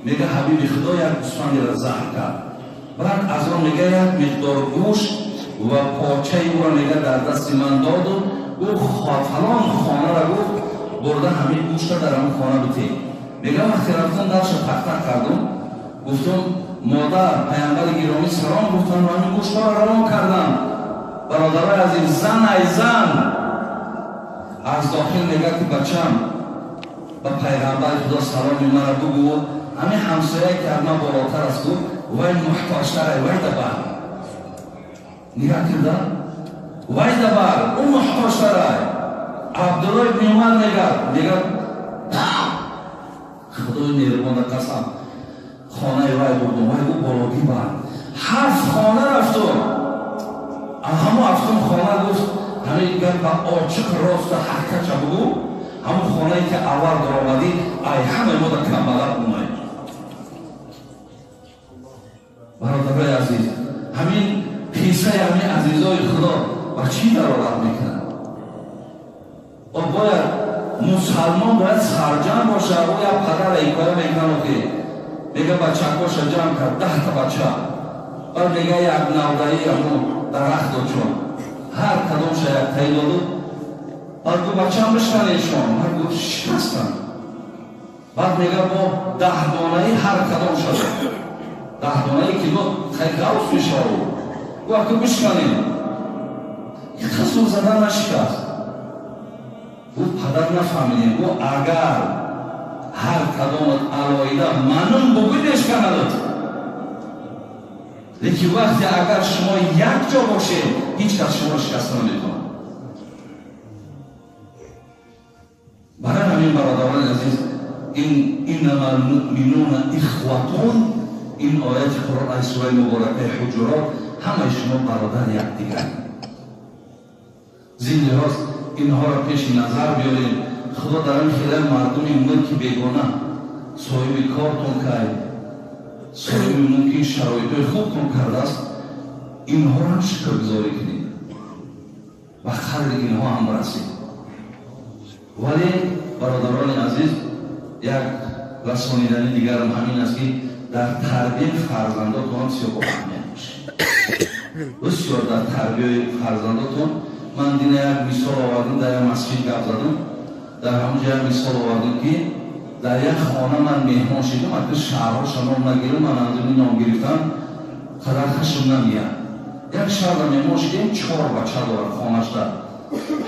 Мега ҳабиби Худо як гӯсфандеро заҳр кард. Баъд аз он мега як миқдор гӯшт ва порчаи ӯро мега дар дасти ман доду ӯ фалон хонаро гуфт бурда ҳамин гӯшта дар ҳамин хона битед. Мега вақте рафтам дарша тақтақ кардум, гуфтум модар паямбари гиромӣ салом гуфтам ва ҳамин гӯштҳоро равон кардам. Бародарои азиз, зан ай зан аз дохил мега ки бачам ба пайғамбари Худо саломи маро бугӯ, ҳамин ҳамсояе ки аз ман болотар аст гуфт вай муҳтоҷтарай, вай дабар. Нигаҳ кирда, вай дабар, ӯ муҳтоҷтарай. Абдулло ибни Умар мега Худои меҳрубона қасам, хонаи вай бурдум, вай гуфт бологӣ бар. Ҳафт хона рафтум, ҳамон ҳафтум хона гуфт ҳамин гап ба очиқ роста ҳаққача бугӯ, ҳамон хонае ки аввал даромадӣ ай ҳамаи мода камбағал омай. Бародарои азиз, ҳамин қиссаи ҳамин азизои Худо ба чӣ далолат мекунад? О бояд мусалмон бояд сарҷамъ бошад. Ӯ як падара ҳикоя мекунад, ки мега бачакоша ҷамъ кард, 10 та бача, баъд мега як навдаи ҳамон дарахт дочон, ҳар кадомша яктаи доду. Баъд гуфт бачаам бишканешон, баъд гуфт шикастанд. Баъд мега бо 10 донаи ҳар кадомша дод, 10 донае ки дод хай гавс мешавад. Гуфт аку бишканем, қасур задан нашикаст. Гуфт падар нафаҳмидем. Гуфт агар ҳар кадомат алоҳида манум бугӯй мешканадот, лекин вақте агар шумо якҷо бошед ҳеҷ кас шуморо шикаста наметавонад. Барои ҳамин бародарони азиз, ин иннама алмуъминуна ихватун, ин ояти Қуръон аз сураи муборакаи Ҳуҷурот, ҳамаи шумо бародар якдигар. Зин лиҳоз инҳоро пеши назар биёрем. Худо дар ин хеле мардуми мулки бегона соҳиби кортон кай, соҳиби мумкин шароитҳои хубтон кардааст, инҳоро ҳам шукргузорӣ кунед ва қадри инҳо ҳам расид. Вале бародарони азиз, як расонидани дигарам ҳамин аст, ки дар тарбияи фарзандотон бисёр боаҳамият бошед. Бисёр дар тарбияи фарзандотон. Ман дина як мисол овардам, дар як масҷид гап задам, дар ҳамон ҷо як мисол овардам, ки дар як хона ман меҳмон шидам. Ака шаҳрҳоша ном нагирам, ман анзуми ном гирифтам қадар хашм намеяд. Як шаҳрда меҳмон шидем, 4 бача дорад хонашда.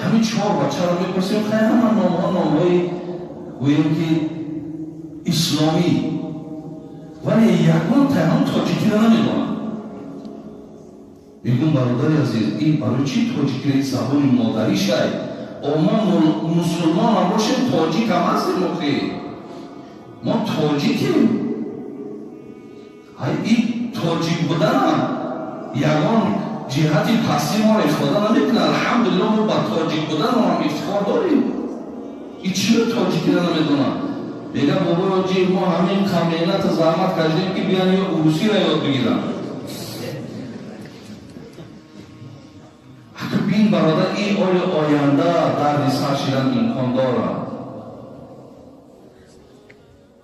Ҳамин 4 бачаро мепурсем, хай ҳама номҳо номҳои гӯем ки исломӣ, вале ягон таҳам тоҷикиро намедонад. Мегӯм бародари азиз, ин барои чӣ тоҷикиро, забони модаришай? О мо мусулмонам бошем, тоҷикам ҳастем, охи мо тоҷикем. Ай ин тоҷик буданам ягон ҷиҳати пастӣ моро ифода намекунад. Алҳамдулилло, мо ба тоҷик буданам ифтихор дорем. И чиро тоҷикиро намедонам? Мега бобои оҷи, мо ҳамин меҳнату заҳмат кашидем, ки биён ё урусиро ёд бигирам. Ака бин бародар, ин оё оянда дарди сар шидан имкон дорад?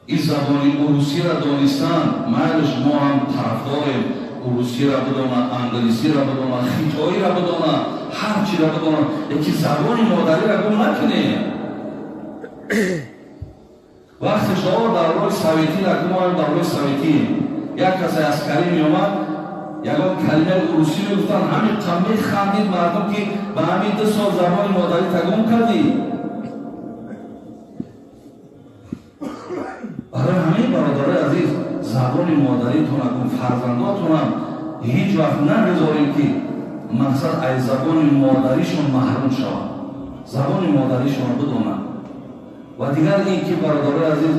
Ин забони урусиро донистан майлиш, мо ҳам тарафдорем, урусиро бидона, англисиро бидона, хитоиро бидона, ҳар чиро бидона, лекин забони модариро гум накунем. Вақте шумо давраи советӣ, мо давраи советӣ, як касе аскарӣ меомад, ягон калимаи урусӣ мегуфтанд, ҳамин механдид мардум, ки ба ҳамин 2 сол забони модарӣ тагум кардӣ. Барои ҳамин бародарои азиз, забони модаритон акун фарзандотонам ҳеҷ вақт нагузорем, ки мақсад аз забони модаришон маҳрум шавад, забони модаришонро бидонанд. Ва дигар ин ки бародарои азиз,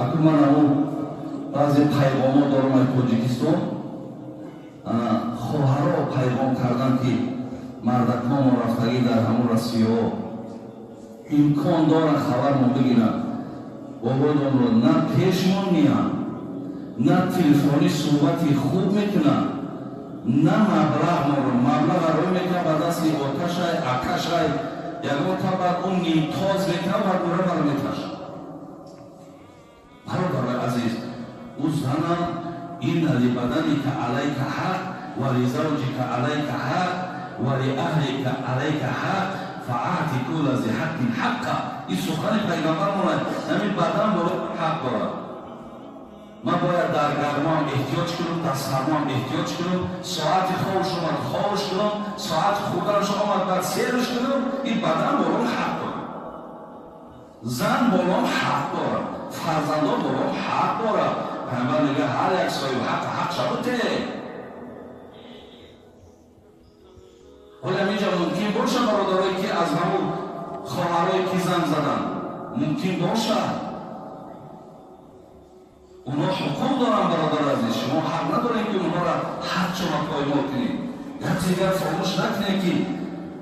акун ман ҳамун баъзе пайғомҳо дорам аз Тоҷикистон, хоҳаро пайғом кардам, ки мардакҳомо рафтагӣ дар ҳамун Россияҳо имкон доранд хабармо бигиранд. Бобои на пешмон меянд, на телефонӣ суҳбати хуб мекунанд, на маблағ моро маблаға рӯй мекунад ба дасти оташай акашай, ягон та баъд он нимтоз мекунад ва гура баро меташад. Бародарои азиз, Инна либаданика алайка ҳақ ва лизавҷика алайка ҳақ ва лиаҳлика алайка ҳақ фаати кулла зи ҳаққин ҳаққа. Ин сухани пайғамбар монад, ҳамин бадан боло ҳақ дорад. Ман бояд дар гармоам эҳтиёҷ кунам, дар сармоам эҳтиёҷ кунам, соати хобш омад хобш кунам, соати хӯрданаш омад баъд серш кунам. Ин бадан болом ҳақ дорад, зан болом ҳақ дорад, фарзандон болом ҳақ дорад. Пайғамбар мегӯяд ҳар як соҳиби ҳақ ҳақ шабуте. Ҳоли ҳаминҷа мумкин бошад бародарое ки аз ҳамун хоҳарое ки занг заданд, мумкин бошад онҳо ҳуқуқ доранд. Бародар азиз, шумо ҳақ надоред ки онҳоро ҳақчона поймол кунед. Як дигар фаромӯш накунед ки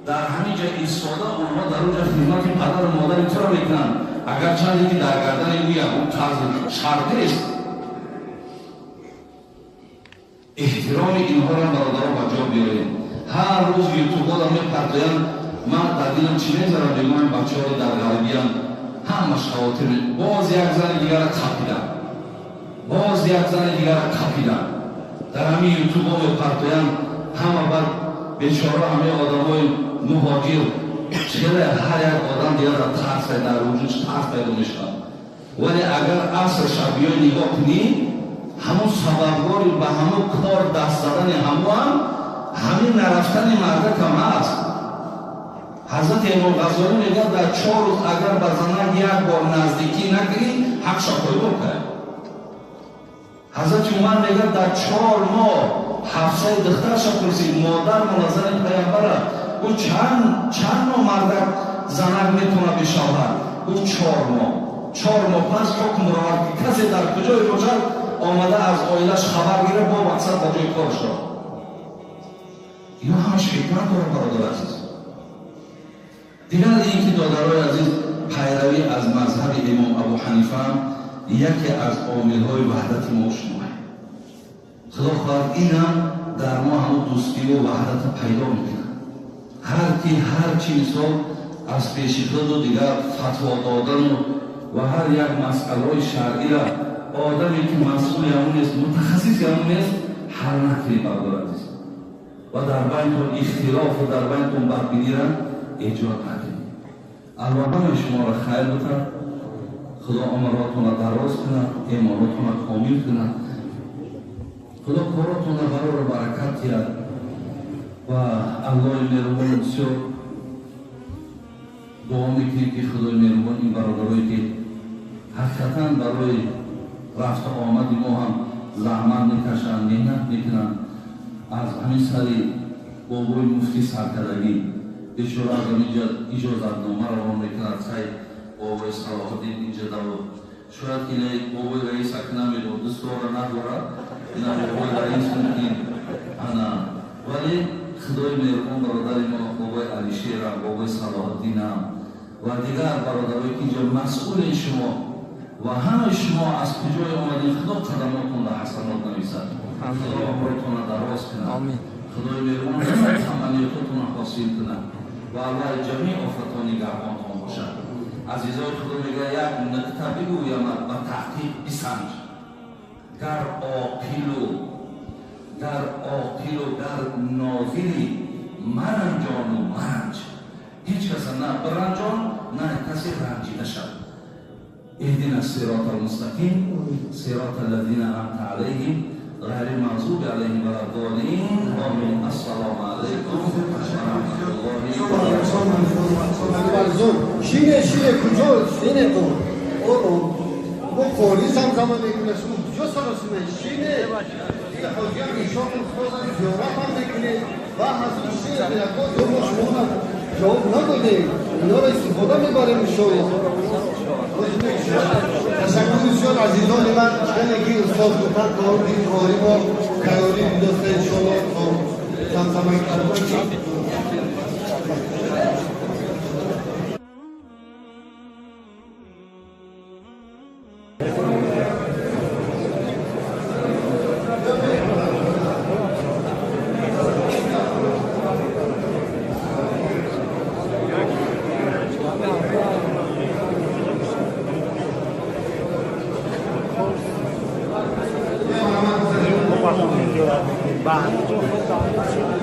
дар ҳамин ҷо истода онҳо дар он ҷо хидмати падару модари туро мекунанд, агарчанде ки дар гардани ӯ ягон қарзи шарт нест. Эҳтироми инҳоро бародаро ба ҷо биёред. Ҳар рӯз ютубҳоро мепартоянд, ман дар дилам чӣ мегзарам, мегӯям бачаҳоро дар ғарибиянд, ҳамаш хавотир. Боз як зани дигара қапиданд, боз як зани дигара қапиданд. Дар ҳамин ютубҳо мепартоянд, ҳама бад бечора ҳамаи одамои муҳоҷир хеле ҳар як одам дигар тарс дар вуҷудш тарс пайдо мешавад. Вале агар аср шабиёй нигоҳ кунӣ, ҳамун сабабгори ба ҳамун кор даст задани ҳамоам ҳамин нарафтани мардакам ҳаст. Ҳазрати Имом Ғаззолӣ мегӯяд дар 4 рӯз агар ба занак як бор наздикӣ накунӣ, ҳақша поймол кард. Ҳазрати Умар мегӯяд дар 4 моҳ Ҳафсаи духтарша пурсид, модар муназзани пайғамбара, ӯ чанд моҳ мардак занак метавонад бешавҳар? Ӯ 4 моҳ. 4 моҳ пас ҳукм ровард ки касе дар куҷое бошад омада аз оилаш хабар гирад, бо мақсад ба ҷои корш равад. Ино ҳамаш ҳикмат дорад, бародар азиз. Дигар ин ки додарои азиз, пайравӣ аз мазҳаби Имом Абу Ҳанифа яке аз омилҳои ваҳдати мо шумо. Худо хоҳад инам дар мо ҳамун дӯстиву ваҳдата пайдо мекунад. Ҳар ки ҳар чи мисол аз пеши худу дигар фатво додану ва ҳар як масъалаҳои шаръира одаме ки масъули ҳамун нест, мутахассиси ҳамун нест, ҳал накунед, бародар азиз. Ва дар байнтон ихтилофу дар байнтон бадбинира эҷод накунед. Аллоҳ ҳамаи шуморо хайр бутад, Худо умротонро дароз кунад, имонотонро комил кунад, Худо коротонро барору баракат диҳад ва Аллоҳи меҳрубон бисёр дуо мекунем ки Худои меҳрубон ин бародарое ки ҳақиқатан барои рафту омади мо ҳам заҳмат мекашанд, меҳнат мекунанд, аз ҳамин сари бобои муфтӣ саркардагӣ бечора аз ҳаминҷа иҷозатнома равон мекунад, сай бобои Салоҳуддин инҷа давод. Шояд ки бобои раис ак намедон, дӯстдора надорад, ина бобои раис мумкин ана. Вале Худои меҳрубон бародари мо бобои Алишерам, бобои Салоҳуддинам ва дигар бародарое ки инҷа масъули шумо ва ҳамаи шумо аз куҷое омадед, Худо қадамотонро ҳасанот нависад, Худо умротонро дароз кунад, Худои меҳрубон ҳама таманниётотонро ҳосил кунад ва Аллоҳи ҷамеи офатон нигаҳбонтон бошад. Азизои Худо мегӯяд як нукта бигӯямад ба таҳқиқ бисанҷ. Гар оқилу гар нозири маранҷону маранҷ. Ҳеҷ каса на биранҷон, на касе ранҷида шавад. اهدنا الصراط المستقيم صراط الذين أنعمت عليهم غير المغضوب عليهم ولا الضالين. آمين. السلام عليكم ورحمة الله وبركاته. شینه شینه کجا شینه تو او قولی زمزمه میکنه، شما کجا سراسیمه شینه دیگه حاجی هم ایشان خواستن زیارت هم میکنه و حضور شینه دیگه ما شما جواب ندادیم، اینا رو استفاده میبریم. تشکر بسیار عزیزان من، چنگی استاد گفتن کار دین کاری ما تیاری دوست انشالله تا زمزمه کردن. Зиёрат мекунем. Ба ҳамин ҷо.